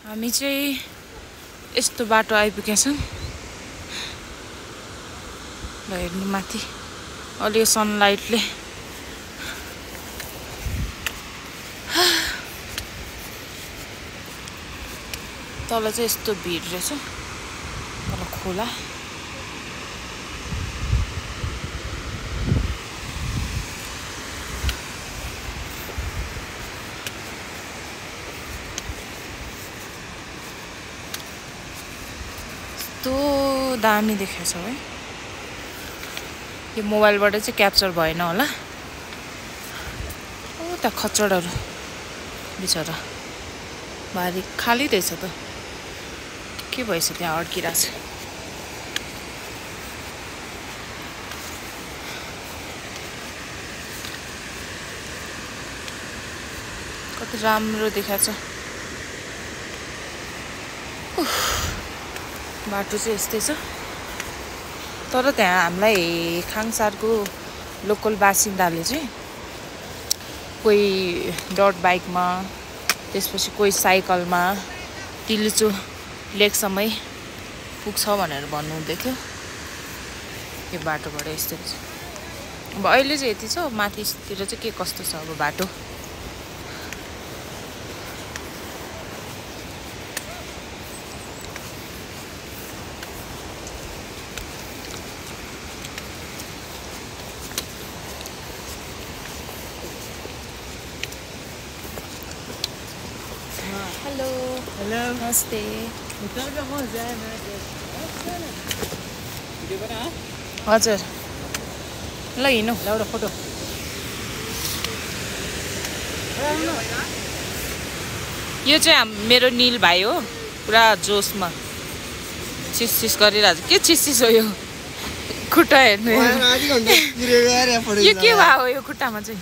हामी चाहिँ यस्तो बाटो आइपुगेका छौँ। ल हेर्नु माथि अलि सनलाइटले तल चाहिँ यस्तो भिड रहेछ। तल खोला यस्तो दामी देखेछ है। यो मोबाइलबाट चाहिँ क्याप्चर भएन होला। ओ त खच्चडहरू बिचरा भारी खाली रहेछ त के भएछ त्यहाँ अड्किरहेछ। कति राम्रो देखाछ। बाटो चाहिँ यस्तै छ। तर त्यहाँ हामीलाई खाङसारको लोकल बासिन्दाले चाहिँ कोही डट बाइकमा त्यसपछि कोही साइकलमा तिलिचो लेकसम्मै पुग्छ भनेर भन्नुहुँदै थियो। यो बाटोबाट यस्तो छ। अब अहिले चाहिँ यति छ। माथितिर चाहिँ के कस्तो छ अब बाटो। हेलो हेलो नमस्ते। हजुर ल हिँड्नु एउटा फोटो। यो चाहिँ मेरो निल भाइ हो। पुरा जोसमा चिस गरिरहेछ। के चिस हो यो खुट्टा हेर्नु। यो के भयो यो खुट्टामा चाहिँ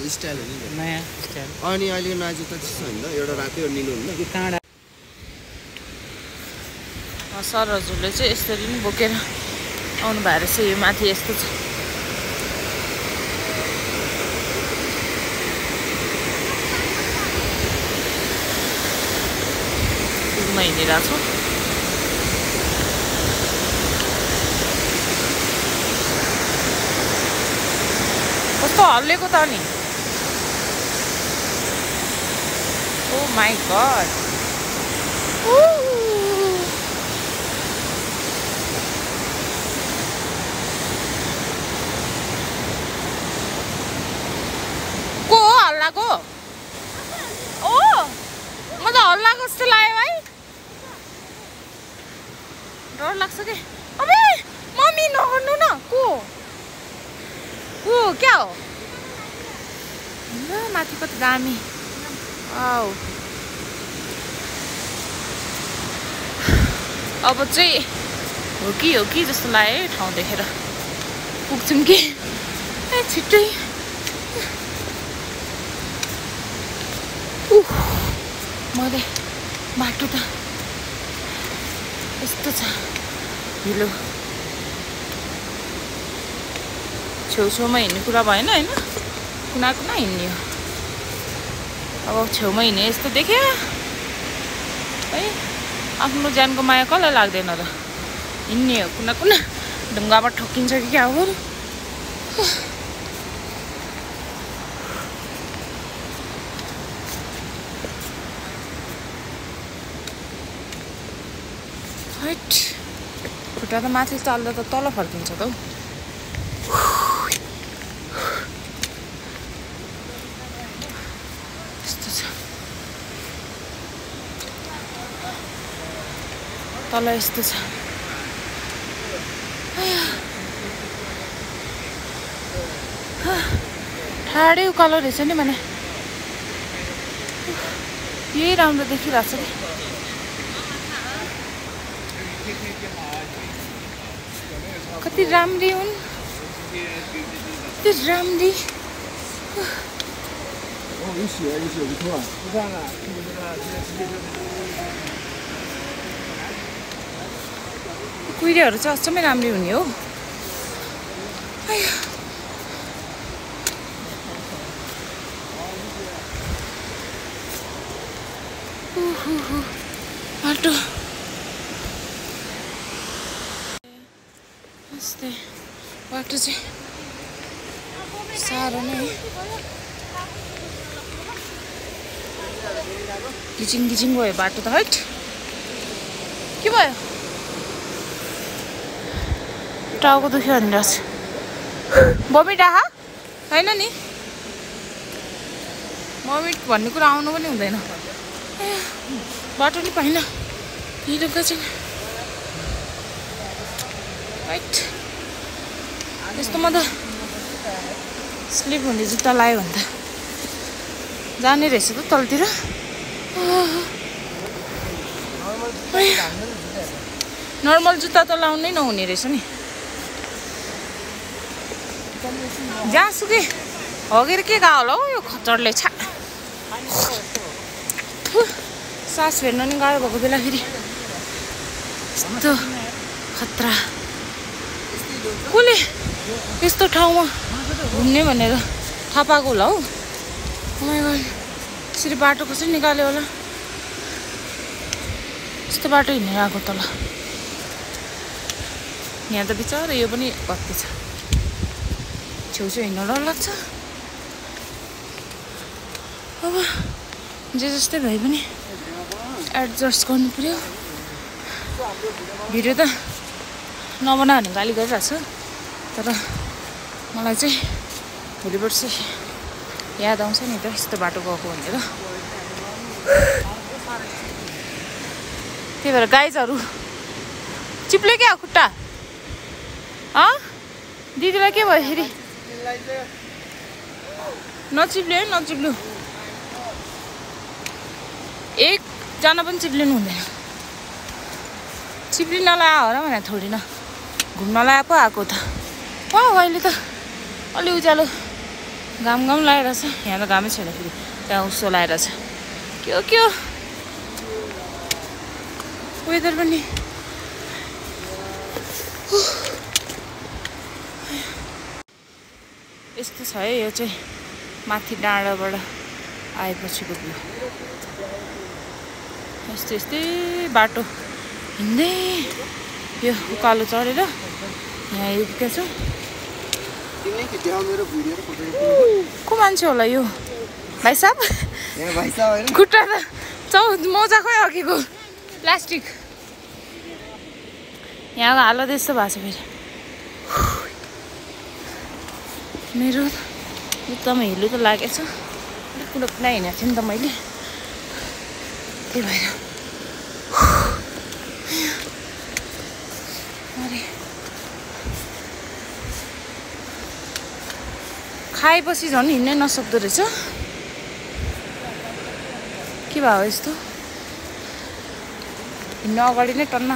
स्टाइल हो नि नयाँ स्टाइल। अनि अहिलेको नयाँ जुत्ता त्यस्तो होइन एउटा रातो एउटा निलो हुन्छ कि काँडा। सर हजुरले चाहिँ यसरी नै बोकेर आउनु भएको रहेछ। यो माथि यस्तो छ। पुलमा हिँडिरहेको छु। कस्तो हल्लेको त नि। Oh my god. को हो हल्लाको? ओ म त हल्लाको जस्तो लाग्यो भाइ। डर लाग्छ के। अबे मम्मी नगर्नु न। को क्या हो? ल माथि कति दामी। अब चाहिँ हो कि जस्तो लाग्यो ठाउँ देखेर। पुग्छौँ कि छिट्टै। मैले बाटो त यस्तो छ हिलो। छेउछेउमा हिँड्ने कुरा भएन होइन। कुना हिँड्ने हो। अब छेउमा हिँड्ने यस्तो देख्यो है। आफ्नो ज्यानको माया कसलाई लाग्दैन र। हिँड्ने हो कुना ढुङ्गामा ठोकिन्छ कि क्या हो। हैट खुट्टा त माथि चाल्दा त तल फर्किन्छ त हौ। यस्तो छ तल यस्तो छ। ठाडै उकालो रहेछ नि भने यही राम्रो देखिरहेछ कि। कति राम्री हुन्। कति राम्री। कुहिरेहरू चाहिँ अचम्मै राम्री हुने हो। बाटो यस्तै बाटो चाहिँ साह्रो नै गिचिङ गिचिङ भयो बाटो त हैट के भयो टाउको दुख्यो भनिरहेछ बमिट आहा होइन नि बमिट भन्ने कुरा आउनु पनि हुँदैन बाटो नि पाइन हिँडेको छैन राइट यस्तोमा त स्लिप हुने जुत्ता लायो भने त जाने रहेछ त तलतिर नर्मल जुत्ता त लाउनै नहुने रहेछ नि जहाँसुकै हगेर के गयो होला हौ यो खच्चडले छा सास फेर्न नि गाह्रो भएको बेला फेरि यस्तो खतरा कसले यस्तो ठाउँमा घुम्ने भनेर थाहा पाएको होला हौ यसरी बाटो कसरी निकाल्यो होला यस्तो बाटो हिँडेर आएको तल यहाँ त बिचरा यो पनि कति छ छेउछेउ हिँड्न डर लाग्छ अब जे जस्तै भए पनि एडजस्ट गर्नु पर्यो भिडियो त नबना भने गाली गरिरहेको छु तर मलाई चाहिँ भोलि पर्सि याद आउँछ नि त यस्तो बाटो गएको भनेर त्यही भएर गाइजहरू चिप्ल्यो क्या खुट्टा दिदीलाई के भयो फेरि नचिप्ल्यो है नचिप्ल्यो एकजना पनि चिप्लिनु हुँदैन चिप्लिनलाई आयो होला भने थोडी न घुम्नलाई पो आएको त अहिले त अलि उज्यालो घाम लगाइरहेछ यहाँ त घामै छैन फेरि त्यहाँ उसो लगाइरहेछ के हो वेदर पनि यस्तो छ है यो चाहिँ माथि डाँडाबाट आएपछिको भ्यू यस्तै बाटो हिँड्दै यो उकालो चढेर यहाँ आइपुगेको छु को मान्छे होला यो भाइ साहब खुट्टा त मोजाकै अघिको प्लास्टिक यहाँको हालत यस्तो भएको छ फेरि मेरो जुत्तामा हिलो त लागेछ अलिक कुलक नै हिँडेको थिएँ नि त मैले त्यही भएर अरे खाएपछि झन् हिँड्नै नसक्दो रहेछ के भयो यस्तो हिँड्न अगाडि नै टन्न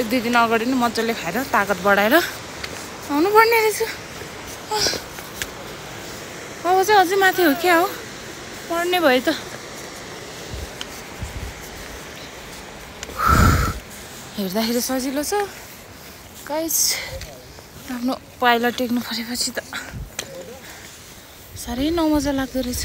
1-2 दिन अगाडि नै मजाले खाएर ताकत बढाएर आउनु पर्ने रहेछ अब चाहिँ अझै माथि हो क्या हो पढ्ने भयो त हेर्दाखेरि सजिलो छ गाइस आफ्नो पाइला टेक्नु परेपछि त साह्रै नमजा लाग्दो रहेछ